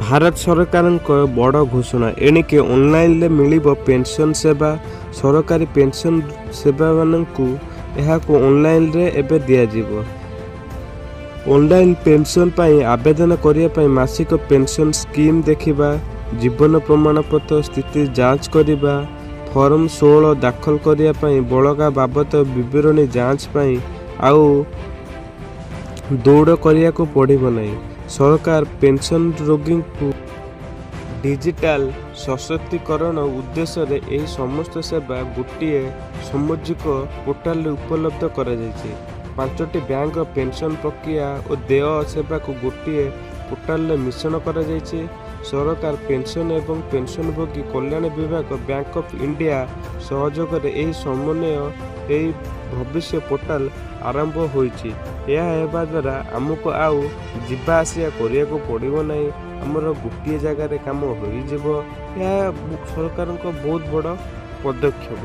ଭାରତ ସରକାରଙ୍କ ବଡ଼ ଘୋଷଣା। ଏଣିକି ଅନଲାଇନରେ ମିଳିବ ପେନ୍ସନ୍ ସେବା। ସରକାରୀ ପେନ୍ସନ୍ ସେବାମାନଙ୍କୁ ଏହାକୁ ଅନଲାଇନରେ ଏବେ ଦିଆଯିବ। ଅନଲାଇନ୍ ପେନ୍ସନ୍ ପାଇଁ ଆବେଦନ କରିବା ପାଇଁ, ମାସିକ ପେନ୍ସନ୍ ସ୍କିମ୍ ଦେଖିବା, ଜୀବନ ପ୍ରମାଣପତ୍ର ସ୍ଥିତି ଯାଞ୍ଚ କରିବା, ଫର୍ମ 16 ଦାଖଲ କରିବା ପାଇଁ, ବଳକା ବାବଦ ବିବରଣୀ ଯାଞ୍ଚ ପାଇଁ ଆଉ ଦୌଡ଼ କରିବାକୁ ପଡ଼ିବ ନାହିଁ। ସରକାର ପେନ୍ସନଭୋଗୀଙ୍କୁ ଡିଜିଟାଲ ସଶକ୍ତିକରଣ ଉଦ୍ଦେଶ୍ୟରେ ଏହି ସମସ୍ତ ସେବା ଗୋଟିଏ ସାମୂହିକ ପୋର୍ଟାଲରେ ଉପଲବ୍ଧ କରାଯାଇଛି। ପାଞ୍ଚଟି ବ୍ୟାଙ୍କର ପେନ୍ସନ୍ ପ୍ରକ୍ରିୟା ଓ ଦେୟ ସେବାକୁ ଗୋଟିଏ ପୋର୍ଟାଲରେ ମିଶ୍ରଣ କରାଯାଇଛି। ସରକାର ପେନ୍ସନ୍ ଏବଂ ପେନ୍ସନଭୋଗୀ କଲ୍ୟାଣ ବିଭାଗ, ବ୍ୟାଙ୍କ ଅଫ୍ ଇଣ୍ଡିଆ ସହଯୋଗରେ ଏହି ସମନ୍ୱୟ ଏହି ଭବିଷ୍ୟ ପୋର୍ଟାଲ ଆରମ୍ଭ ହୋଇଛି। ଏହା ହେବା ଦ୍ୱାରା ଆମକୁ ଆଉ ଯିବା ଆସିବା କରିବାକୁ ପଡ଼ିବ ନାହିଁ। ଆମର ଗୋଟିଏ ଜାଗାରେ କାମ ହୋଇଯିବ। ଏହା ସରକାରଙ୍କ ବହୁତ ବଡ଼ ପଦକ୍ଷେପ।